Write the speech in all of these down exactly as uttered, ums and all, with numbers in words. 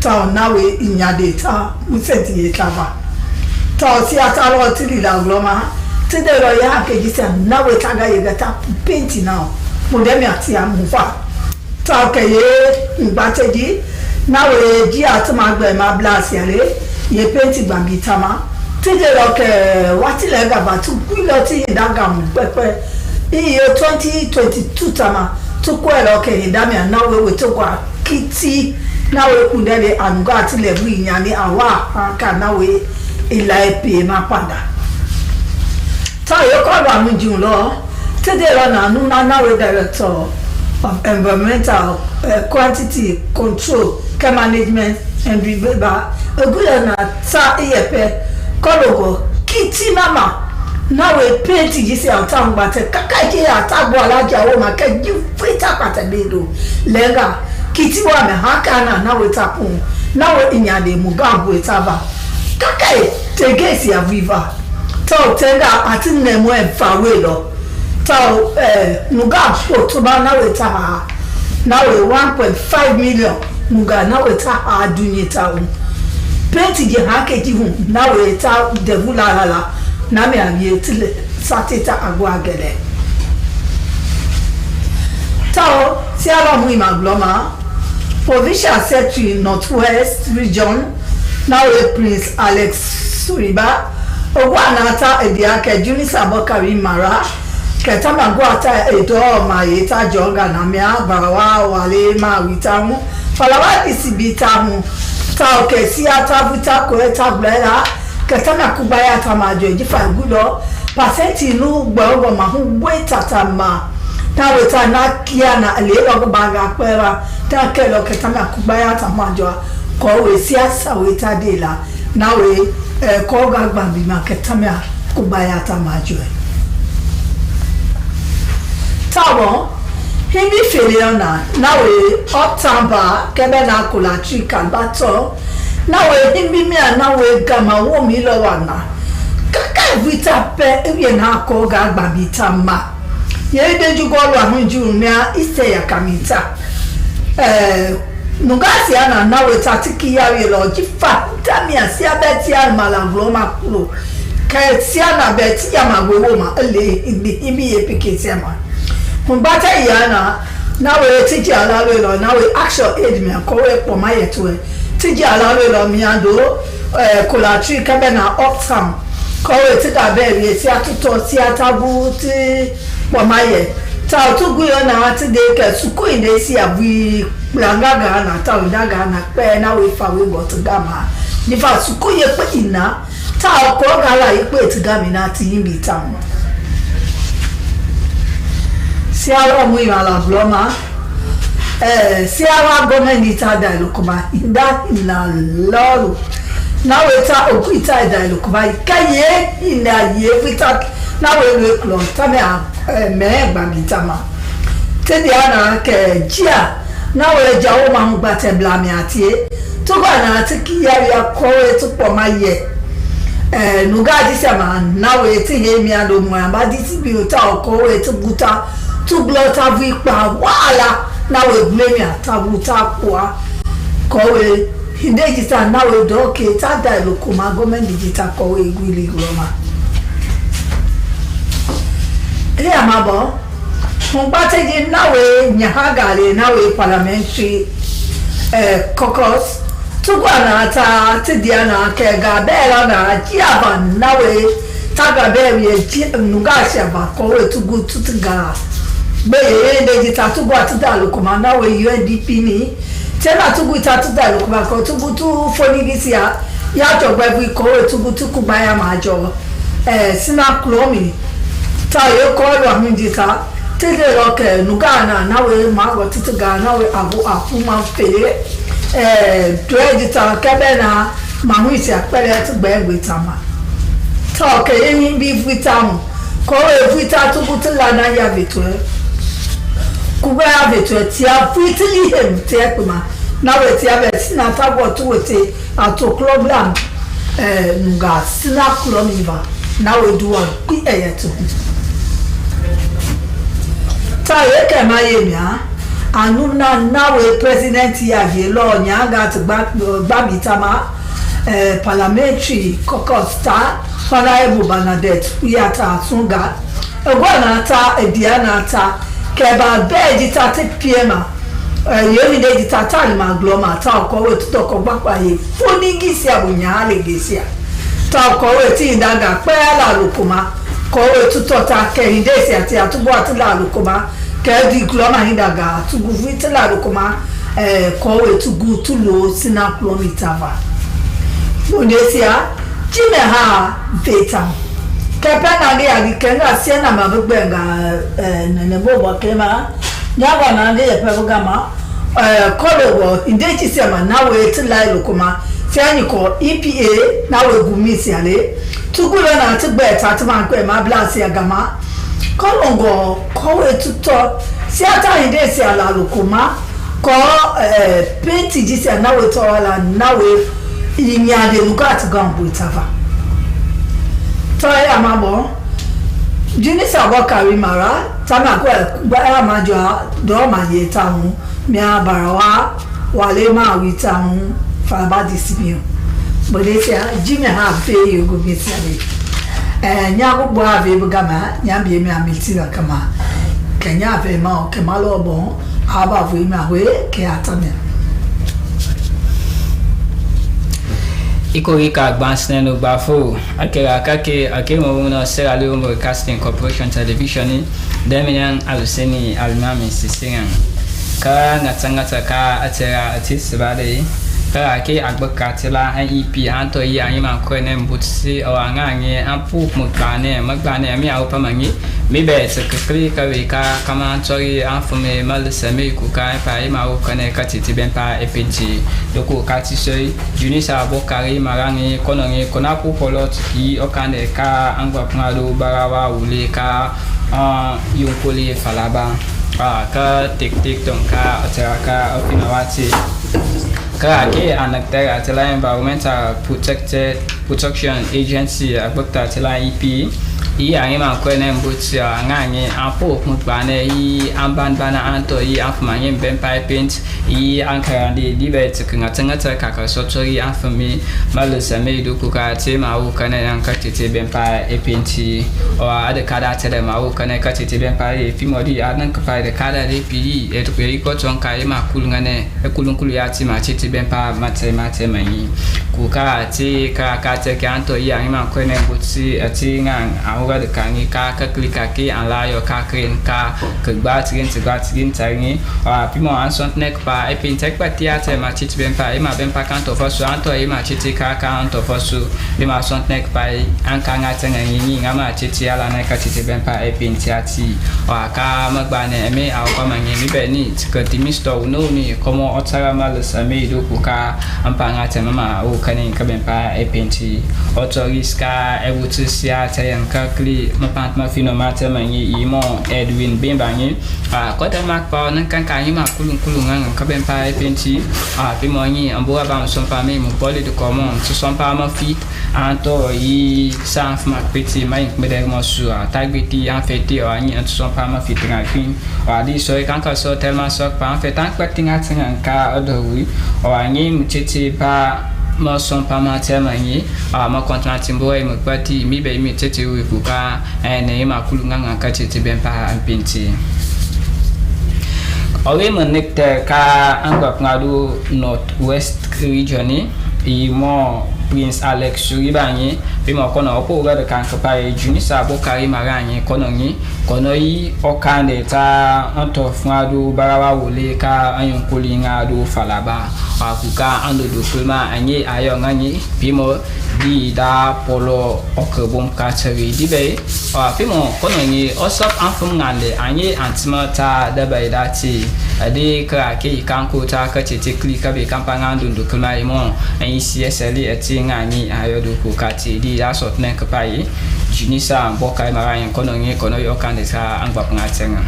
Tao nawe inyade ta musenti ye tava. Tao si ata lɔ tili la glɔma. Tide lɔ ya ke jisi nawe taga ye gata penti nao. Mudemi ati amuva. Tao ke ye ngbateji nawe ji atuma gbɛ ma blasi ale ye penti gbambi tama. Tide lɔ ke wati lɛ gaba tu gwi lɔ ti daga mu pɛpɛ. Iye twenty twenty-two tama. Tukwɛlɔ kɛ hindamia nawe we togwa kiti nawe kundɛde anuga ati lɛbu inyani awa anka nawe ila epe ma panda. Tao ye kɔlu anu jun lɔ tede lɔ na nuna nawe director of environmental uh, quantity control kɛ management and bibeba egulɛ na ta iyɛpɛ kɔlogɔ kiti mama. Nawe penti jisi ata ngbatɛ kaka ike ata gbo alaja woma kɛ ji fita kpatɛ bedo lɛnga kiti wa mɛ haka na nawe tapun nawe inyade muga gwe tava kaka e tege si aviva. Tao tenga ati nɛmɔ ɛn fawe lɔ. Tao eh, nuga potoba nawe ta ha nawe one point five million. Nuga nawe ta ha dunye ta un. Penti je ha keji hun nawe ta devu lalala. Na mi abie tile sate ta agwa gɛlɛ. Tao si ala mu ima glɔma. Provincial Secretary Northwest Region nawe Prince Alex Suriba. Ogwa na ta edia kɛ Junisa Bokari Mara. Kɛtama gwa ta edɔ ma ye ta jɔga na mia barawa wale ma wita mu falawa disi bi ta mu. Ta okɛ si ata vuta kɔɛ ta gblɛla. Kɛtama kugbaya ta ma jɔ jifa gulɔ. Pasɛnti nu gbɔgbɔ ma hu gwe tata ma. Ta weta na kia na le lɔgɔ baga kpɛra. Ta kɛlɔ kɛtama kugbaya ta ma jɔ. Kɔ we si asa weta de la. Nawe eh, kɔga gbambi ma kɛtama. Kubayata majue. Tawon himbi feleona nawe ɔptamba kɛbɛ na kolatri kalbatɔ. Nawe himbi mia nawe gama wo mi lɔwana. Kaka evita pɛ ewie na kɔga gbamita ma. Ye de jugɔlwa hunju mia iste yakamita. Eh, nugasi ana nawe tatiki yawe lɔ jifa. Tamia sia bɛtia malagloma klo. Kɛ sia na bɛtia magwewoma ele imi ye pikin sɛma. Hungbata yana nawe tiji alalo lɔ nawe action aid mi akɔwe kpɔma yɛtuɛ. Tiji alalo lɔ mi ando eh, kolatri kɛbɛ na uptown. Kɔwe ti ka bɛ wie sia tutɔ sia tabu ti kpɔma yɛ. Ta otu gwi yɔ na ti de kɛ suku inde sia bui kplanga ga na ta unda ga na kpɛ nawe fa we bɔt gama. Nifa suku ye kpe ina. Ta ɔkɔ gala yi kpe ti gami na ti yimbi tamu. Siara mu imala blɔma. Eh, siara gɔmɛnti ta da ilokuma inda ina lɔlu. Nawe ta oku ita da ilokuma ika ye ina ye vita nawe lwe klɔ tame a eh, mɛ gbami tama. Tedi ana kɛ jia. Nawe ja wo ma mu gbatɛ bla mi atie. Tuba na ti ki yari akɔ we tu kpɔ ma yɛ. Eh, nuga disi ama nawe ti he mi ando mu amba disi bi uta okɔ we tu guta tu glɔ ta vi kpa wala nawe ble mi ata guta kpua. Kɔ we hinde jita nawe dɔ ke ta da lo kuma gɔmɛn di jita kɔ we gwili glɔ ma. Ri ama bɔ. Mungbategi nawe nyahagale nawe parliamentary eh, caucus. Tugwa na ta tidia na kega bela na jiava nawe taga beri e ji nuga shava kowe tugu tutiga. Be ye de jita tugwa tuda lukuma nawe U N D P ni. Tena tugu ita tuda lukuma ko tugu tu foni gisi ya. Ya jogbe vi kowe tugu tuku baya majo. Eh, sina klomi. Ta ye kɔlu ahunjika tete lɔkɛ nuga na nawe magɔ titi ga nawe abu afu ma fele. Eh, due jita kɛbɛ na mahuisi akpɛlɛ ti gbɛ gbe tama. Ta ɔkɛ ye himbi vita mu kɔwe vita tugu ti la na ya vitue. Kugbe ya vitue tia viti li hem tia kpima nawe tia bɛ sina ta gɔ tu wete. Ato klɔblam eh, nuga sina klɔmiva na we du wa gbi ɛyɛ to. Ta ye kɛ ma ye mia Anuna nawe president ya ye lɔ nyanga ti gba gba bitama eh, parliamentary caucus ta honorable Bernadette Uyata Atunga egwa na ta edia na ta kɛba bɛɛ di ta te piema eh, yemi de di ta ta ni ma glɔ ma ta ɔkɔ we tutɔ kɔ gbakpa ye funi gi sia bo nya ale ge sia ta ɔkɔ we ti indaga kpɛ ala lokoma kɔ we tutɔ ta kɛ inde sia ti atubo ati la lokoma kɛ di glɔ ma indaga tugu vi ti la lokoma eh, kɔ we tugu tulo sina klɔ mi tava. Bonde sia jime ha veta. Kɛ pɛ na ge agi kɛ nga sia na ma bi gbɛ nga eh, nene bo bɔ kɛ ma nya bɔ na ge yɛ pɛ bo gama eh, kɔlo bɔ inde ti sia ma na we ti la lokoma sia ni kɔ E P A na we gu mi sia le tugu lɔ na ti gbɛ ta ti ma kpɛ ma bla sia gama kɔlo ngɔ kɔ we tutɔ sia ta inde sia la lokoma kɔ eh, penti ji sia na we tɔ la na we inya de luka ti gan bwe tava. Tɔ ya ma bɔ Junisa bɔ kari mara tami akwɛ gbaya ma jɔ dɔ ma ye tamu mi a bara wa wale ma wi tamu faba di simi o. Bode sia jimi ha fe yo go mi sia de. Eh nya go bɔ ave bu gama nya bi mi a mi ti la kama. Kɛ nya ve ma o kɛ ma lo bɔ aba vu mi a we kɛ atamia. Ikorika gbansnɛ no gbafo akɛra kake akemo wuna Sierra Leone Broadcasting Corporation Television ni dɛminian aluseni alimami sisiran ka ngatangata ka atɛra ati sibade ka ake agbaka tila an ipi an tɔyi an iman kwɛnɛ mbutsi ɔ anga ange an pu mugbanɛ magbanɛ mi awo pamangi mi bɛ tsikikli ka we ka kama tɔri an fumi malisɛ mi kuka pa ima wo kwɛnɛ ka titi bɛn pa epinti doko ka tisoi Junisa bɔ kari marangi kɔnɔngi kɔna pu pɔlɔt yi ɔkandɛ ka angba puna do barawa wule ka ɔn yunkoli falaba. Ka tektek tɔn ka ɔtɛra ka ɔpina wati. Ka ke anɛktɛra tila environmental protected protection agency agbekta tila ipi. I angi man kwɛnɛ mboti angangi an po okun gbanɛ i an banbana an tɔ i an fuma ngi mbɛn pa i pent. I an karande di bɛ tiki ŋatɛ ŋatɛ kaka sɔtɔri an fumi. Malo sɛmɛ i do kuka te ma wo kɛnɛ an ka tete bɛn pa i penti. Ɔ a de kada tɛlɛ ma wo kɛnɛ ka tete bɛn pa i fi mɔdi a nan kapa de kada de pi i e to pe i kɔtɔn ka i ma kul ŋanɛ. Ekulunkulu ya ti ma titi bɛn pa matɛ matɛ ma nyi. Kuka ti ka ka tɛ kɛ antɔ yi anyi ma kwɛnɛ buti ti ŋa awura de ka nyi ka ka kli ka ki an la yɔ ka krin ka ke gba tigin ti gba tigin ta nyi. Ɔ a pimɔ an sɔnt nɛk pa e pin tɛk pa ti atɛ ma titi bɛn pa e ma bɛn pa kan tɔ fɔ su antɔ e ma titi ka ka antɔ fɔ su e ma sɔnt nɛk pa e an ka ŋa tɛ ŋa nyi nyi ŋa ma titi ala nɛ ka titi bɛn pa e pin ti ati. Ɔ a ka ma gba nɛ mi a ɔ pa ma nyi mi bɛ ni. Kɛ di mi stɔ wu no ni kɔmɔ ɔtara ma lɛ sɛ mi do ku ka an pa ŋa tɛ mama o kani ka bɛn pa e penti. Ɔtɔ riska e wutu sia tɛ yan ka kli ma pant ma fino ma tɛ ma ngi i mɔ Edwin bimba ngi. A kɔtɛ ma pa ɔ nan kan ka ngi ma kulun kulun ŋa ŋa ka bɛn pa e penti. A pi mɔ ngi an bura ba mi sɔn pa mi mu bɔli di kɔmɔ mi sɔn pa ma fit. An tɔ i san fu ma kpeti ma in kpedɛ mɔ su a tagbeti an feti ɔ a nyi an sɔn pa ma fit ŋa fin. Ɔ a di sɔ i kan ka sɔ tɛl ma sɔ pa an fɛ tan kpɛti ŋa tin ŋa ka ɔ dɔ wi. Ɔ a nyi mu tete pa ma sɔn pa ma tɛl ma nyi. Ɔ a ma kɔntra tin bo i mu kpɛti mi bɛ i mi tete wi ku ka ɛn i ma kulu ŋa ŋa ka tete bɛn pa an penti. Ɔ wi mu nek tɛ ka an gba pŋa do nɔt wɛst region ni. I mɔ Prince Alex Suribanyi, bi mɔ kɔnɔ ɔpo wɛrɛ kan kpa e Junisa bo kari mara nyi kɔnɔ nyi kɔnɔ yi ɔkandɛ ta ɔntɔ fun adu barawa wole ka anyun kuli nga adu falaba. Wa kuka ando do kulma anye ayo nga nyi bi mɔ di da polo ɔkɛ bom ka tɛri di bɛ. Wa bi mɔ kɔnɔ nyi ɔsɔp anfum ngandɛ anye antima ta daba e dati. Adi kra ke i kan ko ta ka tete kli ka be kan pa nga ando do kulma e mɔ. Ɛn i si ɛsɛli ɛti nga nyi ayɔ do ko ka ti di a sɔt nɛ kpa i. Jinisa bɔ ka i mara yɛn kɔnɔ nyi kɔnɔ yɔ kan de sa angba panga tɛnga.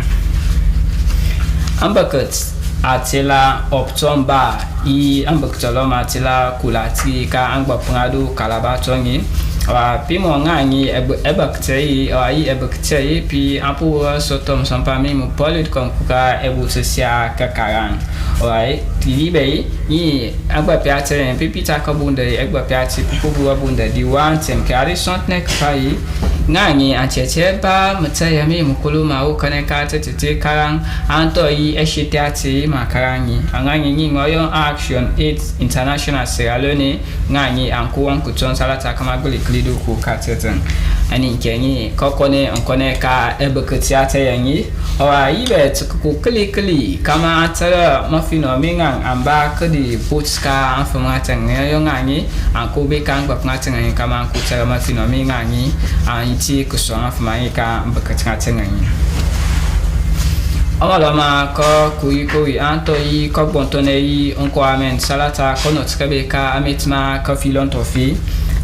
Ambakɛt. Atila Optomba, i ambekitɔlɔm Atila Kulati ka angbapungadu Kalaba tɔngi. Wa pimo ngangi ebekitɛ i, wa i ebekitɛ i pi ampu wura sɔtɔm sɔmpa mi mu pɔlit kɔm kuka ebu sisia kakarang. Wa i libe i, i agbapia tɛ i, pipi ta kɔbunda i, agbapia ti pupu wura bunda di wan tɛm kɛ adi sɔntnɛ kpa i, ngangi antiɛtiɛ ba mutɛ yɛmi mukulu ma u kɔnɛ ka tɛtɛtɛ karang, Antɔ i ɛshete ati ma karangi, angangi ngi ngɔyɔ Action Aid International Sierra Leone, ngangi anku wan kutɔn salata kama gbili kli du ku katɛtɛn. Ani nkɛngi kɔkɔne nkɔne ka ɛbeketi atɛ yɛngi, ɔwa i bɛ tukuku kli kli kama atɛrɛ mɔfinɔ mi ngang amba kdi butska anfumratɛn ngɔyɔ ngangi, anku bi ka ngbakngatɛn ngangi kama anku tɛrɛ mɔfinɔ mi ngangi, an iti kusɔn anfuma ngi ka ngbakngatɛn ngangi. Ɔmɔlɔma kɔ kurikuri antɔ yi kɔ gbɔntɔnɛ yi nkwamɛn salata kɔ nɔt kɛbe ka ametma kɔ fi lɔntɔ fi.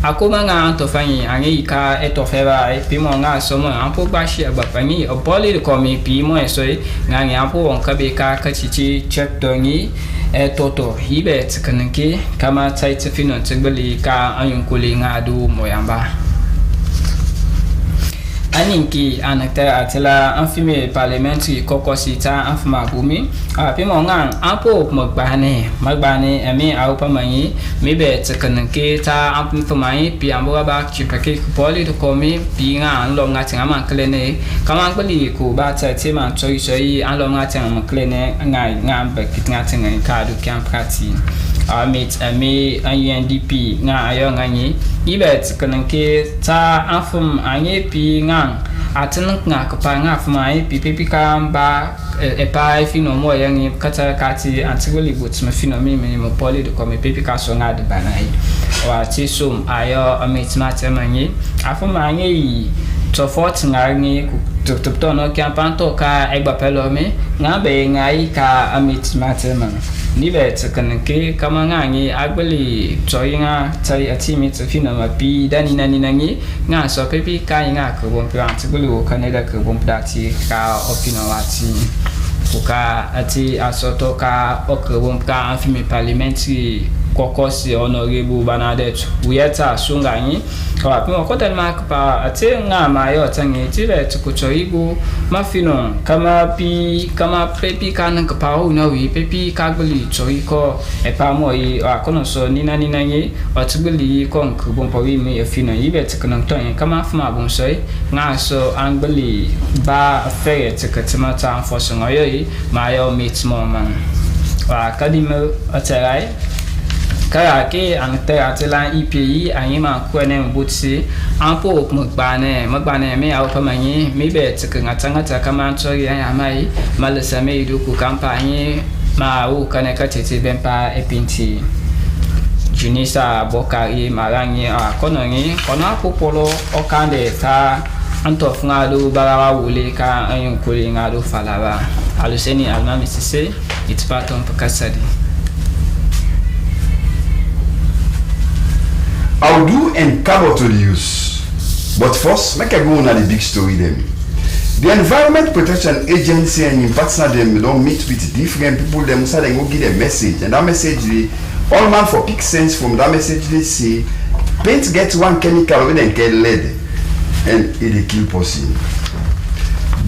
Akoma nga antɔ fanyi ange yi ka ɛtɔ fɛba pimɔ nga sɔmɔ ampo gbashi agbakpanyi ɔbɔli kɔ mi pimɔ ɛsɔy nga nge ampo wɔn kɛbe ka kɛtiti chɛk dɔngi ɛtɔtɔ yi bɛ tikɛnɛnke kama taiti fi nɔn tigbili ka anyunkuli nga du mɔyamba. Aninki anɛktɛ atila anfime parliamentary kɔkɔsi ta anfima bumi. Api mɔ ngan ampo mɔ gbanɛ mɔ gbanɛ ɛmi awo pa manyi mi bɛ tɛkɛnɛnke ta anfima yi pi ambura ba chipɛke pɔli to kɔmi pi ngan anlɔ nga tinga man klɛnɛ kama gbili ko ba tɛ ti man tɔyi tɔyi anlɔ nga tinga man klɛnɛ nga nga bɛ kitinga tinga ka du kian prati. Amit ɛmi an U N D P nga ayɔ nga nyi. Ibɛt kɛnɛnke ta anfum anyi pi ngan atin nga kpa nga fuma anyi pi pepi ka ba ɛpa ifi nɔ mɔ yɛngi kata kati anti wili but mi fi nɔ mi mi mo pɔli do kɔ mi pepi ka so nga di bana yi. Wa ti sum ayɔ amit ma tɛma nyi. Afum anyi yi tɔfɔt nga nyi ku tɔptɔptɔ nɔ kian pantɔ ka ɛgba pɛlɔ mi nga bɛ nga yi ka amit ma tɛma. Ni bɛ tɛkɛnɛnke kama nga nyi agbili tɔyi nga tali ati mi tɛfi nɔ ma pi dani nani nangi. Nga sɔ pepi ka yi nga kebon pe anti gbili wo ka neda kebon pe dati ka ɔpi nɔ ati. Ko ka ati asɔtɔ ka ɔkebon ka anfimi parliamentary kɔkɔsi honorable Bernadette Uyeta Sunganyi. Ka wa pimo kɔtɛl ma kpa ati nga ma yɔ tangi ti bɛ ti ko tɔyi go ma fi nɔ kama pi kama pepi ka nang kpa o nɔ wi pepi ka gbili tɔyi kɔ ɛpa mɔ yi wa kɔnɔ sɔ nina nina yi. Ɔtigbili kɔn kibɔmpɔ wi mi efi nɔ yi bɛ tɛkɛnɔntɔn yi kama fuma bun sɔy nga so angbili ba fɛrɛ tɛkɛtɛmɔta fɔsɔngɔ yɔ yi ma yɔ mit mɔ man. Wa kadi mi ɔtɛra yi kara ke an tɛra tila ipi yi anyi ma kwɛnɛ mi but si ampo mɔ gbanɛ mɔ gbanɛ mi awo pama yi mi bɛ tɛkɛ ngata ngata kama tɔri anyi ama yi ma lesa mi yi du ku kampa anyi. Ma wu kɛnɛ ka titi bɛn pa epinti. Junisa bɔkari marangi a kɔnɔngi kɔnɔ akpokpolo ɔkande ta antɔ fungado barawa wule ka anyunkuli ngado falaba. Aluseni almami sise itipa tɔn pakasadi. Audu and Kabot to the use. But first, make I go on the big story them. The Environment Protection Agency and im partner dem don meet with different people dem so dem go give dem message, and that message dey all man for pick sense from that message dey say paint get one chemical wey dem call lead and e dey kill person.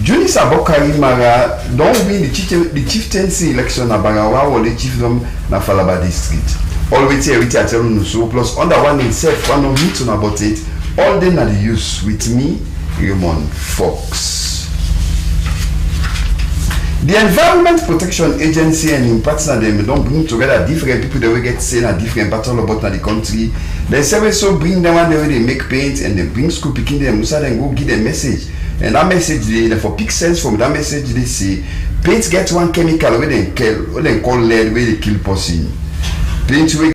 Junisa Bokari Mara don win the chief the chieftaincy election na Barawa Wole chiefdom na Falaba district. All wetin everything I tell unu so plus under one name sef one no meet una but it all dey na the use with me Raymond Fox. The Environment Protection Agency and im partner dem don bring together different people dem wey get say na different battle about na the country. Dem sef wey so bring dem one day wey dey make paint and dem bring school pikin dem musa dem go give dem message. And that message dey dem for pick sense from that message dey say paint get one chemical wey dem call wey dem call lead wey dey kill person. Paint wey